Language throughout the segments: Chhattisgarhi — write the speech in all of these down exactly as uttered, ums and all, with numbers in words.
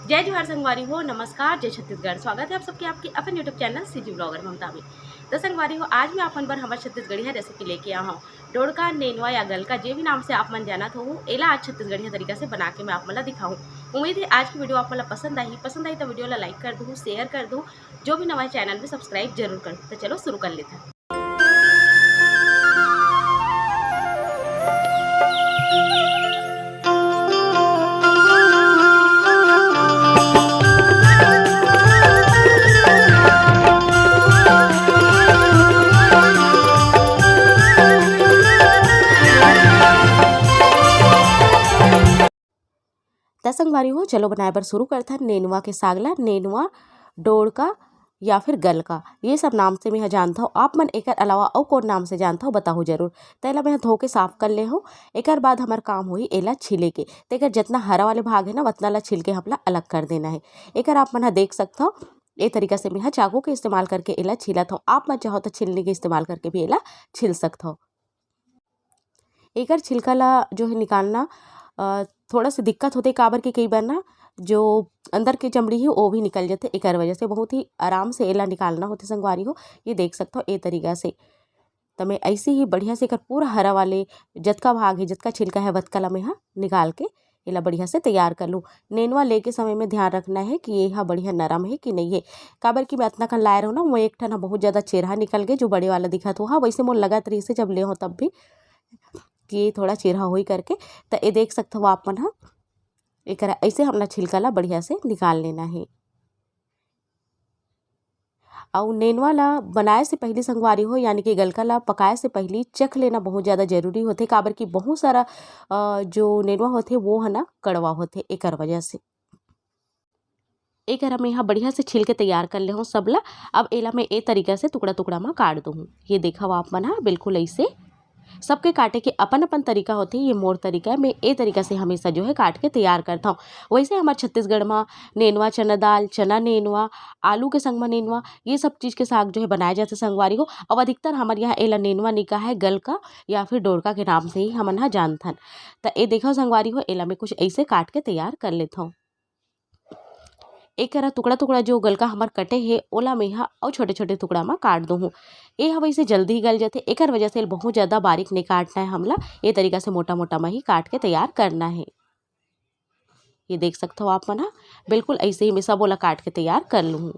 जय जोहार संगवारी हो, नमस्कार, जय छत्तीसगढ़। स्वागत है आप सबके आपके अपन YouTube चैनल सीजी ब्लॉगर ममता में। तो संगवारी हो, आज मैं अपन बर हमर छत्तीसगढ़िया रेसिपी लेके आया हूँ। डोड़का, नेनवा या गलका, जे भी नाम से आप मन जानत हो, एला आज छत्तीसगढ़िया तरीका से बना के मैं आप मन ला दिखाऊँ। उम्मीद है आज की वीडियो आप मन ला पसंद आही। पसंद आई तो वीडियो ला लाइक कर दू, शेयर कर दू, जो भी नवा चैनल में सब्सक्राइब जरूर कर दू। तो चलो शुरू कर लेते हैं। त संगवारी हो, चलो बनाए बर शुरू करथन नेनुआ के साग ला। नेनुआ, डोड़का या फिर गलका, ये सब नाम से मेंहा जानथव। आप मन एकर अलावा अउ कौन नाम से जानथव, बताहू जरूर। त एला मेंहा धो के साफ कर ले हूँ। एकर बाद हमर काम होही एला छीले के। त एकर जितना हरा वाले भाग है ना, उतना ला छील के हमला अलग कर देना है। एकर आप मन ह देख सकथव, ए तरीका से मेंहा चाकू के इस्तेमाल करके एला छीलत हव। आप मन चाहो तो छिलनी के इस्तेमाल करके भी एला छील सकथव। एकर छिलका ला जो है निकालना, अ, थोड़ा सा दिक्कत होथे, काबर कि कई बार ना जो अंदर के चमड़ी हे, वो भी निकल जाथे। एकर वजह से बहुत ही आराम से एला निकालना होथे संगवारी हो। ये देख सकथव ए तरीका से। त मैं ऐसे ही बढ़िया से एकर पूरा हरा वाले जतका भाग हे, जतका छिलका हे, वतका ला मैं ह निकाल के एला बढ़िया से तैयार कर लूँ। नेनुआ लेके समय में ध्यान रखना है कि ये ह बढ़िया नरम है कि नहीं है, काबर कि मैं अतना कन लाए रहूँ ना, वो एक ठन ह बहुत ज़्यादा चेरहा निकल गए, जो बड़े वाला दिखत हुआ। वैसे मोर लगत रहिस हे जब ले हो तब भी कि ये थोड़ा चेरहा होई करके। त ये देख सकथव आप मन ह, एकरा ऐसे हमला छिलका ला बढ़िया से निकाल लेना है। अउ नेनुआ ला बनाए से पहिली संगवारी हो, यानी कि गलका ला पकाए से पहिली चख लेना बहुत ज़्यादा जरूरी होथे, काबर कि बहुत सारा, अ, जो नेनुआ होथे वो ह ना कड़वा होथे, एकर वजह से। एकर मैं ह बढ़िया से छील के तैयार कर ले हूँ सब ला। अब एला मैं ए तरीका से टुकड़ा-टुकड़ा म काट दूँ। ये देखव आप मन ह बिल्कुल ऐसे सबके काटे के अपन-अपन तरीका होथे। ये मोर तरीका है, मैं ए तरीका से हमेशा जो है काट के तैयार करथव। वैसे हमर छत्तीसगढ़ म नेनुआ चना दाल, चना नेनुआ, आलू के संग म नेनुआ, ये सब चीज़ के साग जो है बनाए जाथे संगवारी हो। अउ अधिकतर हमर यहाँ एला नेनुआ निका है, गलका या फिर डोड़का के नाम से ही हमन ह जानथन। त ए देखव संगवारी हो, एला मैं कुछ ऐसे काट के तैयार कर लेथव। एकरा टुकड़ा-टुकड़ा जो गलका हमर कटे हे, ओला मेंहा अउ छोटे-छोटे टुकड़ा म काट दूहूँ। ए ह वइसे जल्दी गल जथे, एकर वजह से बहुत ज़्यादा बारीक नइ काटना हे हमला। ए तरीका से मोटा-मोटा म ही काट के तैयार करना हे। ये देख सकथव आप मन ह, बिल्कुल अइसे ही मैं सबो ला काट के तैयार कर लूहूँ।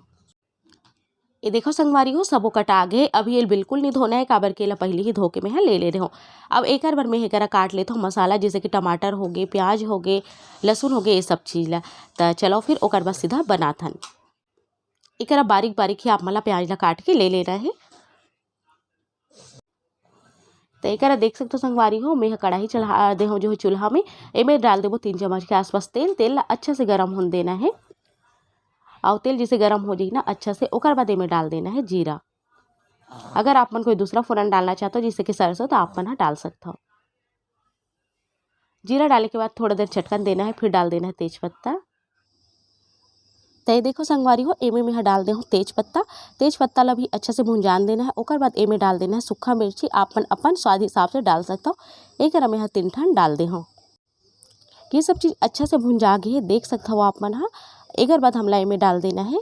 ये देखो संगवारी हो, सबो कटा गे। अब ये बिल्कुल नहीं धोना है, काबर के एला पहले ही धो के मैं ह ले ले रहे हो। अब एकर बर मैं एकरा काट लेथव मसाला, जैसे कि टमाटर हो गे, प्याज हो गे, लहसुन हो गे, ये सब चीज़ ला। त चलो फिर ओकर बाद सीधा बनाथन। एकरा बारीक बारीक ही आप मन ला प्याज ला काट के ले लेना है। त एकरा देख सकथव संगवारी हो, मैं ह कढ़ाई चढ़ा दे हूँ जो है चूल्हा में। एमे डाल देबो तीन चम्मच के आसपास तेल। तेल ला अच्छा से गरम होन देना है। अउ तेल जैसे गरम हो जाही ना अच्छा से, ओकर बाद एमे डाल देना है जीरा। अगर आप मन कोई दूसरा फोरन डालना चाहत हो, जैसे कि सरसों, तो आप मन ह डाल सकथव। जीरा डाले के बाद थोड़ा देर चटकन देना है, फिर डाल देना है तेज पत्ता। त ये देखो संगवारी हो, एमे में ह डाल दे हूँ तेज पत्ता। तेज पत्ता ला भी अच्छा से भुंजान देना है। ओकर बाद एमे डाल देना है सूखा मिर्ची, आप मन अपन स्वाद हिसाब से डाल सकथव। एकर में ह तीन ठन डाल दे हूँ। ये सब चीज़ अच्छा से भुंजा गे हे, देख सकथव आप मन ह। एकर बाद हमला एमे डाल देना है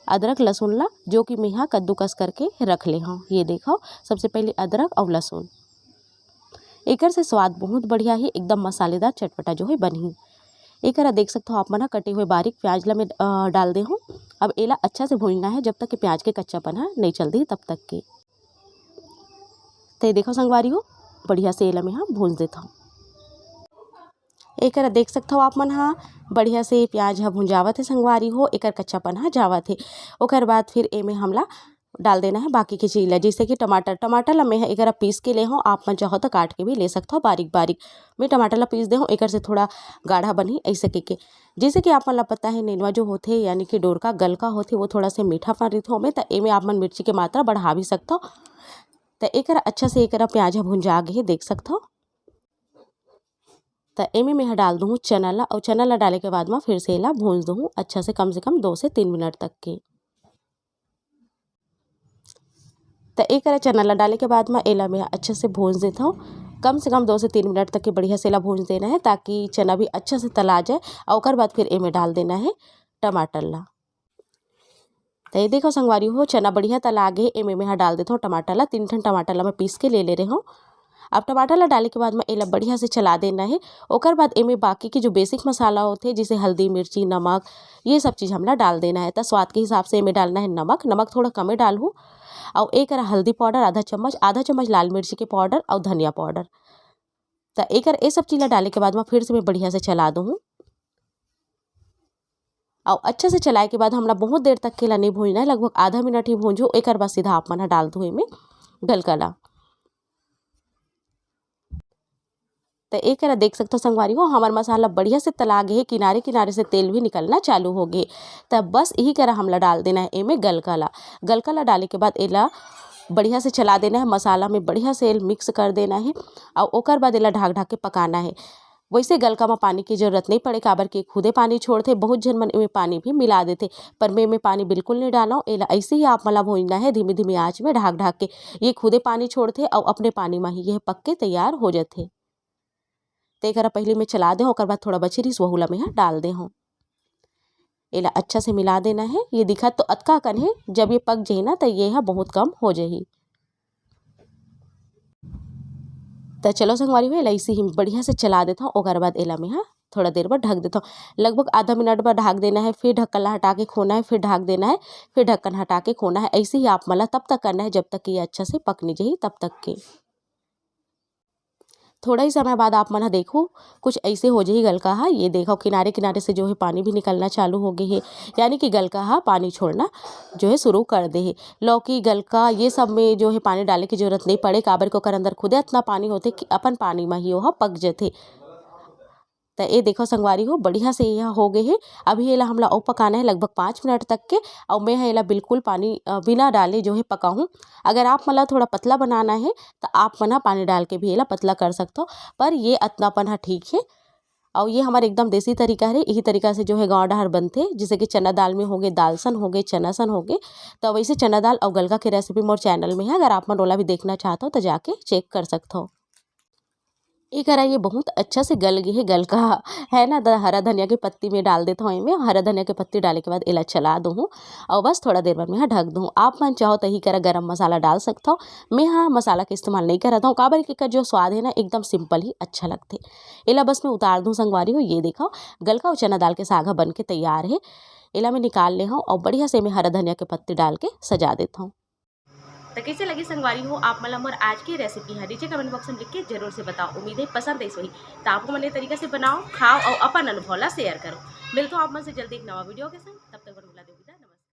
अदरक लहसुन ला, जो कि मैं ह कद्दूकस करके रख ले हूँ। ये देखो, सबसे पहले अदरक अउ लहसुन, एकर से स्वाद बहुत बढ़िया ही, एकदम मसालेदार चटपटा जो है बनही। एकरा देख सकथव आप मन ह, कटे हुए बारीक प्याज ला मैं, अ, डाल दे हूँ। अब एला अच्छा से भूंजना है, जब तक कि प्याज के कच्चापन ह नहीं चल दी, तब तक के। त ये देखो संगवारी हो, बढ़िया से एला मैं ह भूंज देथव। एकरा देख सकथव आप मन ह, बढ़िया से प्याज ह भुंजावत हे संगवारी हो, एकर कच्चापन ह जावत हे। ओकर बाद फिर एमे हमला डाल देना है बाकी के चीज़ ला, जैसे कि टमाटर। टमाटर ला मैं ह एकरा पीस के ले हूँ, आप मन चाहो तो काट के भी ले सकथव बारीक बारीक। मैं टमाटर ला पीस दे हूँ, एकर से थोड़ा गाढ़ा बनही ऐसे के, के। जैसे कि आप मन ला पता है, नेनुआ जो होथे यानी कि डोरका गलका होथे, वो थोड़ा से मीठापन रहिथे ओमे, त एमे आप मन मिर्ची के मात्रा बढ़ा भी सकथव। त एकरा अच्छा से एकरा प्याज ह भुंजा गे हे, देख सकथव। त एमे मैं ह डाल दूहूँ चना ला, अउ चना ला डाले के बाद म फिर से एला भूंज दूहूँ अच्छा से, कम से कम दो से तीन मिनट तक के। त एकरा चना ला डाले के बाद म एला मैं ह अच्छा से भूंज देथव। कम से कम दो से तीन मिनट तक के बढ़िया से एला भूंज देना है, ताकि चना भी अच्छा से तला जाए। अउ ओकर बाद फिर एमे डाल देना है टमाटर ला। त ये देखो संगवारी हो, चना बढ़िया तला गे, एमे मैं हा डाल देथों टमाटर ला। तीन ठन टमाटर ला मैं पीस के ले ले रहे हूँ। अब टमाटर ला डाले के बाद मैं एला बढ़िया से चला देना है। ओकर बाद एमे बाकी के जो बेसिक मसाला होथे, जैसे हल्दी, मिर्ची, नमक, ये सब चीज़ हमला डाल देना है। त स्वाद के हिसाब से एमे डालना है नमक, नमक थोड़ा कमे डालहू। अउ एक हल्दी पाउडर आधा चम्मच, आधा चम्मच लाल मिर्ची के पाउडर अउ धनिया पाउडर। त एकर ए सब चीज़ ला डाले के बाद म फिर से मैं बढ़िया से चला दूहूँ। अउ अच्छा से चलाए के बाद हमला बहुत देर तक के ला नहीं भूंजना है, लगभग आधा मिनट ही भूंजहू। एकर बाद सीधा आप मन ह डाल दू एमे गलका ला। त ए करा देख सकथो संगवारी हो, हमर मसाला बढ़िया से तला गे हे, किनारे किनारे से तेल भी निकलना चालू हो गे। त बस इही करा हमला डाल देना है एमे गलका ला। गलका ला डाले के बाद एला बढ़िया से चला देना है, मसाला में बढ़िया से मिक्स कर देना है। अउ ओकर बाद एला ढाक ढाक के पकाना है। वैसे गलका म पानी की जरूरत नहीं पड़े, काबर कि खुदे पानी छोड़थे। बहुत झन मन एमे पानी भी मिला देथे, पर मैं एमे पानी बिल्कुल नहीं डालव। एला ऐसे ही आप मन ला भूंजना है धीमी धीमी आंच में ढाक ढाक के। ये खुदे पानी छोड़थे अउ अपने पानी म ही यह पक के तैयार हो जाथे। तेकरा पहले मैं चला दे हूँ, ओकर बाद थोड़ा बचे रहिस, वहू ला मैं ह डाल दे हूँ। एला अच्छा से मिला देना है। ये दिखत तो अतका कन हे, जब ये पक जाही ना, त ये ह बहुत कम हो जाही। त चलो संगवारी हो, एला इसे ही बढ़िया से चला देथव। ओकर बाद एला मैं ह थोड़ा देर बर ढक देथव। लगभग आधा मिनट बर ढक देना है, फिर ढक्कन ला हटा के खोना है, फिर ढक देना है, फिर ढक्कन हटा के खोना है। ऐसे ही आप मन ला तब तक करना है, जब तक कि ये अच्छा से पक नहीं जाही, तब तक के। थोड़ा ही समय बाद आप मन ह देखहू, कुछ ऐसे हो जाही गलका ह। ये देखव, किनारे किनारे से जो है पानी भी निकलना चालू हो गे हे, यानी कि गलका ह पानी छोड़ना जो है शुरू कर दे हे। लौकी, गलका, ये सब में जो है पानी डाले की जरूरत नहीं पड़े, काबर के ओकर अंदर खुदे अतना पानी होथे कि अपन पानी म ही ओह पक जथे। त ए देखव संगवारी हो, बढ़िया से यह हो गे हे। अभी एला हमला अउ पकाना है लगभग पाँच मिनट तक के। अउ मैं ह एला बिल्कुल पानी, अ, बिना डाले जो है पकाहूँ। अगर आप मन ला थोड़ा पतला बनाना है, त आप मन ह पानी डाल के भी एला पतला कर सकथव, पर ये अतनापन ह ठीक हे। अउ ये हमर एकदम देसी तरीका हरे। यही तरीका से जो है गाँव डहर बनथे, जैसे कि चना दाल में होगे, दाल सन होगे, चना सन होगे। त वैसे चना दाल अउ गलका के रेसिपी मोर चैनल में है, अगर आप मन ओला भी देखना चाहत हो त जाके चेक कर सकथव। ए करा ये बहुत अच्छा से गल गे हे गलका ह, है ना। द-, हरा धनिया के पत्ती में डाल देथव एमे, हरा धनिया के पत्ती डाले के बाद एला चला दूहूँ अउ बस थोड़ा देर बर मैं ह ढक दूहूँ। आप मन चाहो त इही करा गरम मसाला डाल सकथव। मैं ह मसाला के इस्तेमाल नहीं करत हूँ, काबर कि एकर जो स्वाद है ना, एकदम सिंपल ही अच्छा लगथे। एला बस मैं उतार दूँ संगवारी हो। ये देखव, गलका अउ चना दाल के साग ह बन के तैयार हे। एला मैं निकाल ले हूँ अउ बढ़िया से मैं हरा धनिया के पत्ती डाल के सजा देथव। त कइसे लगी संगवारी हो आप मन ला मोर आज के रेसिपी ह? नीचे कमेंट बॉक्स में लिख के जरूर से बताओ। उम्मीद है पसंद आइस होही। त आप मन ए तरीका से बनाओ, खाओ अउ अपन अनुभव ला शेयर करो। मिलथों आप मन से जल्दी एक नवा वीडियो के संग। तब तक बर मोला